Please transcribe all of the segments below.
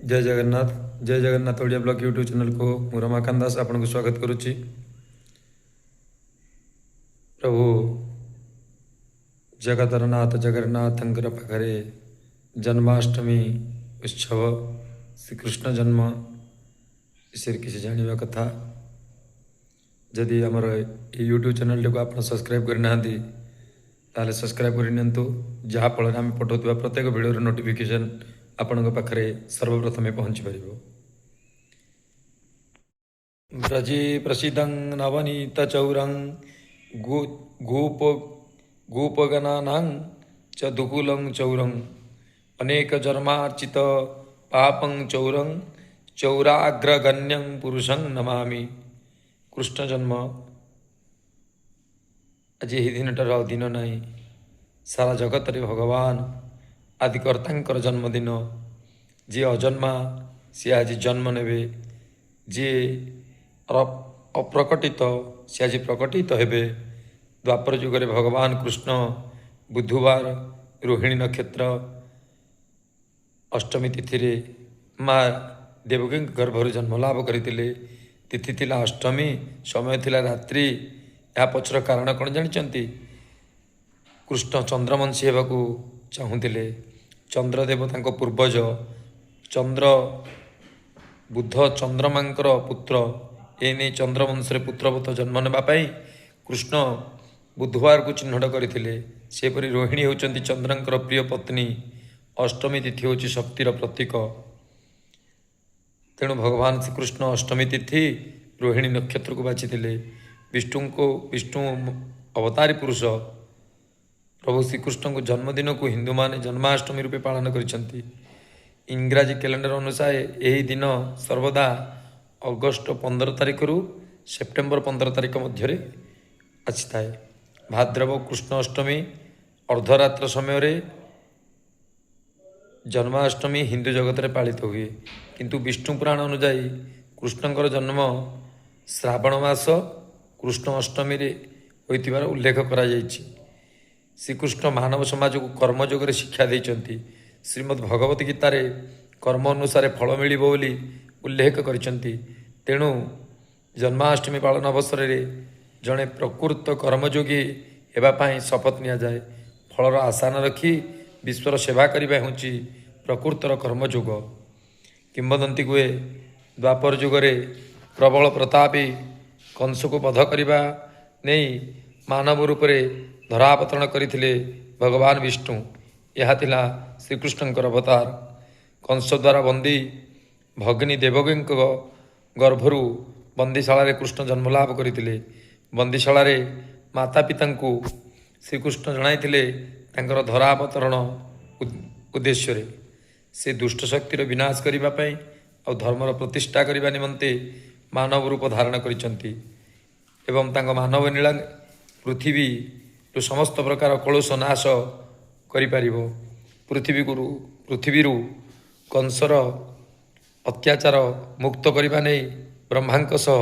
ଜୟ ଜଗନ୍ନାଥ, ଜୟ Jagannath. Odia blog YouTube ଚ୍ୟାନେଲକୁ ମୁଁ ରମାକାନ୍ତ ଦାସ ଆପଣଙ୍କୁ ସ୍ୱାଗତ କରୁଛି। ପ୍ରଭୁ ଜଗତର ନାଥ ଜଗନ୍ନାଥଙ୍କର ପାଖରେ ଜନ୍ମାଷ୍ଟମୀ ଉତ୍ସବ, ଶ୍ରୀକୃଷ୍ଣ ଜନ୍ମ ବିଷୟରେ କିଛି ଜାଣିବା କଥା। ଯଦି ଆମର ଏଇ ୟୁଟ୍ୟୁବ୍ ଚ୍ୟାନେଲଟିକୁ ଆପଣ ସବସ୍କ୍ରାଇବ୍ କରିନାହାନ୍ତି, ତାହେଲେ ସବସ୍କ୍ରାଇବ୍ କରିନିଅନ୍ତୁ, ଯାହାଫଳରେ ଆମେ ପଠାଉଥିବା ପ୍ରତ୍ୟେକ ଭିଡ଼ିଓର ନୋଟିଫିକେସନ୍ ଆପଣଙ୍କ ପାଖରେ ସର୍ବପ୍ରଥମେ ପହଞ୍ଚି ପାରିବ। ବ୍ରଜେ ପ୍ରସିଦ୍ଧଂ ନବନୀତ ଚୌରଂ ଗୋପ ଗୋପଗଣାନାଂ ଚ ଦୁକୂଲଂ ଚୌରଂ ଅନେକ ଜନ୍ମାର୍ଜିତ ପାପଂ ଚୌରଂ ଚୌରାଗ୍ରଗଣ୍ୟଂ ପୁରୁଷଂ ନମାମି। କୃଷ୍ଣ ଜନ୍ମ ଆଜି ଏହି ଦିନଟାର ଆଉ ଦିନ ନାହିଁ। ସାରା ଜଗତରେ ଭଗବାନ ଆଦିକର୍ତ୍ତାଙ୍କର ଜନ୍ମଦିନ। ଯିଏ ଅଜନ୍ମା, ସିଏ ଆଜି ଜନ୍ମ ନେବେ। ଯିଏ ଅପ୍ରକଟିତ, ସିଏ ଆଜି ପ୍ରକଟିତ ହେବେ। ଦ୍ୱାପର ଯୁଗରେ ଭଗବାନ କୃଷ୍ଣ ବୁଧବାର ରୋହିଣୀ ନକ୍ଷତ୍ର ଅଷ୍ଟମୀ ତିଥିରେ ମା ଦେବକୀଙ୍କ ଗର୍ଭରୁ ଜନ୍ମ ଲାଭ କରିଥିଲେ। ତିଥି ଥିଲା ଅଷ୍ଟମୀ, ସମୟ ଥିଲା ରାତ୍ରି। ଏହା ପଛର କାରଣ କ'ଣ ଜାଣିଛନ୍ତି? କୃଷ୍ଣ ଚନ୍ଦ୍ରବଂଶୀ ହେବାକୁ ଚାହୁଁଥିଲେ। ଚନ୍ଦ୍ରଦେବ ତାଙ୍କ ପୂର୍ବଜ। ଚନ୍ଦ୍ର ବୁଧ ଚନ୍ଦ୍ରମାଙ୍କର ପୁତ୍ର। ଏ ନେଇ ଚନ୍ଦ୍ରବଂଶରେ ପୁତ୍ରବତ ଜନ୍ମ ନେବା ପାଇଁ କୃଷ୍ଣ ବୁଧବାରକୁ ଚିହ୍ନଟ କରିଥିଲେ। ସେପରି ରୋହିଣୀ ହେଉଛନ୍ତି ଚନ୍ଦ୍ରଙ୍କର ପ୍ରିୟ ପତ୍ନୀ। ଅଷ୍ଟମୀ ତିଥି ହେଉଛି ଶକ୍ତିର ପ୍ରତୀକ। ତେଣୁ ଭଗବାନ ଶ୍ରୀକୃଷ୍ଣ ଅଷ୍ଟମୀ ତିଥି ରୋହିଣୀ ନକ୍ଷତ୍ରକୁ ବାଛିଥିଲେ। ବିଷ୍ଣୁଙ୍କୁ, ବିଷ୍ଣୁ ଅବତାରୀ ପୁରୁଷ ପ୍ରଭୁ ଶ୍ରୀକୃଷ୍ଣଙ୍କୁ ଜନ୍ମଦିନକୁ ହିନ୍ଦୁମାନେ ଜନ୍ମାଷ୍ଟମୀ ରୂପେ ପାଳନ କରିଛନ୍ତି। ଇଂରାଜୀ କ୍ୟାଲେଣ୍ଡର ଅନୁସାରେ ଏହି ଦିନ ସର୍ବଦା ଅଗଷ୍ଟ 15 ତାରିଖରୁ ସେପ୍ଟେମ୍ବର 15 ତାରିଖ ମଧ୍ୟରେ ଆସିଥାଏ। ଭାଦ୍ରବ କୃଷ୍ଣ ଅଷ୍ଟମୀ ଅର୍ଦ୍ଧରାତ୍ର ସମୟରେ ଜନ୍ମାଷ୍ଟମୀ ହିନ୍ଦୁ ଜଗତରେ ପାଳିତ ହୁଏ। କିନ୍ତୁ ବିଷ୍ଣୁ ପୁରାଣ ଅନୁଯାୟୀ କୃଷ୍ଣଙ୍କର ଜନ୍ମ ଶ୍ରାବଣ ମାସ କୃଷ୍ଣ ଅଷ୍ଟମୀରେ ହୋଇଥିବାର ଉଲ୍ଲେଖ କରାଯାଇଛି। ଶ୍ରୀକୃଷ୍ଣ ମାନବ ସମାଜକୁ କର୍ମଯୋଗରେ ଶିକ୍ଷା ଦେଇଛନ୍ତି। ଶ୍ରୀମଦ୍ ଭଗବତ ଗୀତାରେ କର୍ମ ଅନୁସାରେ ଫଳ ମିଳିବ ବୋଲି ଉଲ୍ଲେଖ କରିଛନ୍ତି। ତେଣୁ ଜନ୍ମାଷ୍ଟମୀ ପାଳନ ଅବସରରେ ଜଣେ ପ୍ରକୃତ କର୍ମଯୋଗୀ ହେବା ପାଇଁ ଶପଥ ନିଆଯାଏ। ଫଳର ଆଶା ନ ରଖି ବିଶ୍ୱର ସେବା କରିବା ହେଉଛି ପ୍ରକୃତର କର୍ମଯୋଗ। କିମ୍ବଦନ୍ତୀ କୁହେ, ଦ୍ୱାପର ଯୁଗରେ ପ୍ରବଳ ପ୍ରତାପୀ କଂସକୁ ବଧ କରିବା ନେଇ ମାନବ ରୂପରେ ଧରାବତରଣ କରିଥିଲେ ଭଗବାନ ବିଷ୍ଣୁ। ଏହା ଥିଲା ଶ୍ରୀକୃଷ୍ଣଙ୍କର ଅବତାର। କଂସ ଦ୍ୱାରା ବନ୍ଦୀ ଭଗ୍ନୀ ଦେବକୀଙ୍କ ଗର୍ଭରୁ ବନ୍ଦିଶାଳାରେ କୃଷ୍ଣ ଜନ୍ମଲାଭ କରିଥିଲେ। ବନ୍ଦିଶାଳାରେ ମାତା ପିତାଙ୍କୁ ଶ୍ରୀକୃଷ୍ଣ ଜଣାଇଥିଲେ ତାଙ୍କର ଧରାବତରଣ ଉଦ୍ଦେଶ୍ୟରେ। ସେ ଦୁଷ୍ଟ ଶକ୍ତିର ବିନାଶ କରିବା ପାଇଁ ଆଉ ଧର୍ମର ପ୍ରତିଷ୍ଠା କରିବା ନିମନ୍ତେ ମାନବ ରୂପ ଧାରଣ କରିଛନ୍ତି ଏବଂ ତାଙ୍କ ମାନବ ନୀଳା ପୃଥିବୀରୁ ସମସ୍ତ ପ୍ରକାର କଳୁଷ ନାଶ କରିପାରିବ। ପୃଥିବୀରୁ କଂସର ଅତ୍ୟାଚାର ମୁକ୍ତ କରିବା ନେଇ ବ୍ରହ୍ମାଙ୍କ ସହ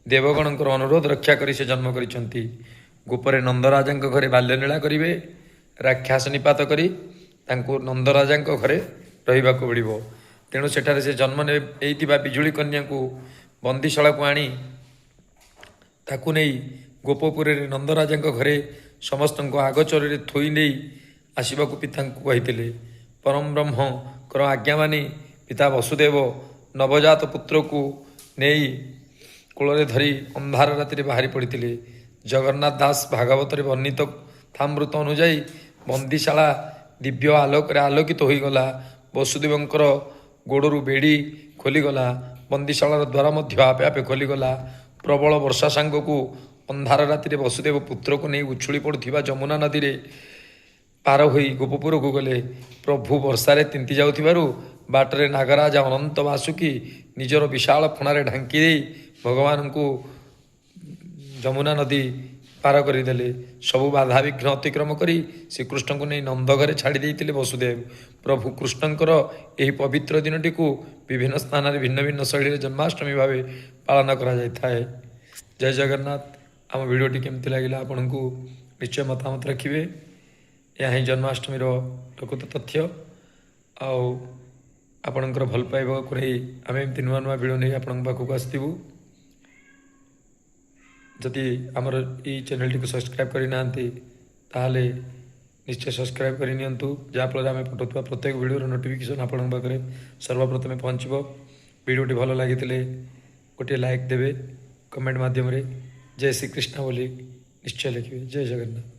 ଦେବଗଣଙ୍କର ଅନୁରୋଧ ରକ୍ଷା କରି ସେ ଜନ୍ମ କରିଛନ୍ତି। ଗୋପରେ ନନ୍ଦରାଜାଙ୍କ ଘରେ ବାଲ୍ୟଲୀଳା କରିବେ। ରାକ୍ଷସ ନିପାତ କରି ତାଙ୍କୁ ନନ୍ଦରାଜାଙ୍କ ଘରେ ରହିବାକୁ ପଡ଼ିବ। ତେଣୁ ସେଠାରେ ସେ ଜନ୍ମ ନେଇଥିବା ବିଜୁଳି କନ୍ୟାକୁ ବନ୍ଦିଶାଳାକୁ ଆଣି ତାକୁ ନେଇ ଗୋପପୁରରେ ନନ୍ଦରାଜାଙ୍କ ଘରେ ସମସ୍ତଙ୍କ ଆଗଚରରେ ଥୋଇ ନେଇ ଆସିବାକୁ ପିତାଙ୍କୁ କହିଥିଲେ। ପରମ ବ୍ରହ୍ମଙ୍କର ଆଜ୍ଞା ମାନି ପିତା ବସୁଦେବ ନବଜାତ ପୁତ୍ରକୁ ନେଇ କୋଳରେ ଧରି ଅନ୍ଧାର ରାତିରେ ବାହାରି ପଡ଼ିଥିଲେ। ଜଗନ୍ନାଥ ଦାସ ଭାଗବତରେ ବର୍ଣ୍ଣିତ କଥାମୃତ ଅନୁଯାୟୀ ବନ୍ଦିଶାଳା ଦିବ୍ୟ ଆଲୋକରେ ଆଲୋକିତ ହୋଇଗଲା। ବସୁଦେବଙ୍କର ଗୋଡ଼ରୁ ବେଡ଼ି ଖୋଲିଗଲା। ବନ୍ଦିଶାଳାର ଦ୍ୱାର ମଧ୍ୟ ଆପେ ଆପେ ଖୋଲିଗଲା। ପ୍ରବଳ ବର୍ଷା ସାଙ୍ଗକୁ ଅନ୍ଧାର ରାତିରେ ବସୁଦେବ ପୁତ୍ରକୁ ନେଇ ଉଛୁଳି ପଡ଼ୁଥିବା ଯମୁନା ନଦୀରେ ପାର ହୋଇ ଗୋପପୁରକୁ ଗଲେ। ପ୍ରଭୁ ବର୍ଷାରେ ତିନ୍ତି ଯାଉଥିବାରୁ ବାଟରେ ନାଗରାଜା ଅନନ୍ତ ବାସୁକି ନିଜର ବିଶାଳ ଫଣାରେ ଢାଙ୍କି ଦେଇ ଭଗବାନଙ୍କୁ ଯମୁନା ନଦୀ ପାର କରିଦେଲେ। ସବୁ ବାଧାବିଘ୍ନ ଅତିକ୍ରମ କରି ଶ୍ରୀକୃଷ୍ଣଙ୍କୁ ନେଇ ନନ୍ଦ ଘରେ ଛାଡ଼ି ଦେଇଥିଲେ ବସୁଦେବ। ପ୍ରଭୁ କୃଷ୍ଣଙ୍କର ଏହି ପବିତ୍ର ଦିନଟିକୁ ବିଭିନ୍ନ ସ୍ଥାନରେ ଭିନ୍ନ ଭିନ୍ନ ଶୈଳୀରେ ଜନ୍ମାଷ୍ଟମୀ ଭାବେ ପାଳନ କରାଯାଇଥାଏ। ଜୟ ଜଗନ୍ନାଥ। ଆମ ଭିଡ଼ିଓଟି କେମିତି ଲାଗିଲା ଆପଣଙ୍କୁ ନିଶ୍ଚୟ ମତାମତ ରଖିବେ। ଏହା ହିଁ ଜନ୍ମାଷ୍ଟମୀର ପ୍ରକୃତ ତଥ୍ୟ। ଆଉ ଆପଣଙ୍କର ଭଲ ପାଇବାକୁ ନେଇ ଆମେ ଏମିତି ନୂଆ ନୂଆ ଭିଡ଼ିଓ ନେଇ ଆପଣଙ୍କ ପାଖକୁ ଆସିଥିବୁ। ଯଦି ଆମର ଏଇ ଚ୍ୟାନେଲଟିକୁ ସବସ୍କ୍ରାଇବ୍ କରିନାହାନ୍ତି, ତାହେଲେ ନିଶ୍ଚୟ ସବସ୍କ୍ରାଇବ୍ କରିନିଅନ୍ତୁ, ଯାହାଫଳରେ ଆମେ ପଠାଉଥିବା ପ୍ରତ୍ୟେକ ଭିଡ଼ିଓର ନୋଟିଫିକେସନ୍ ଆପଣଙ୍କ ପାଖରେ ସର୍ବପ୍ରଥମେ ପହଞ୍ଚିବ। ଭିଡ଼ିଓଟି ଭଲ ଲାଗିଥିଲେ ଗୋଟିଏ ଲାଇକ୍ ଦେବେ, କମେଣ୍ଟ ମାଧ୍ୟମରେ ଜୟ ଶ୍ରୀକୃଷ୍ଣ ବୋଲି ନିଶ୍ଚୟ ଲେଖିବେ। ଜୟ ଜଗନ୍ନାଥ।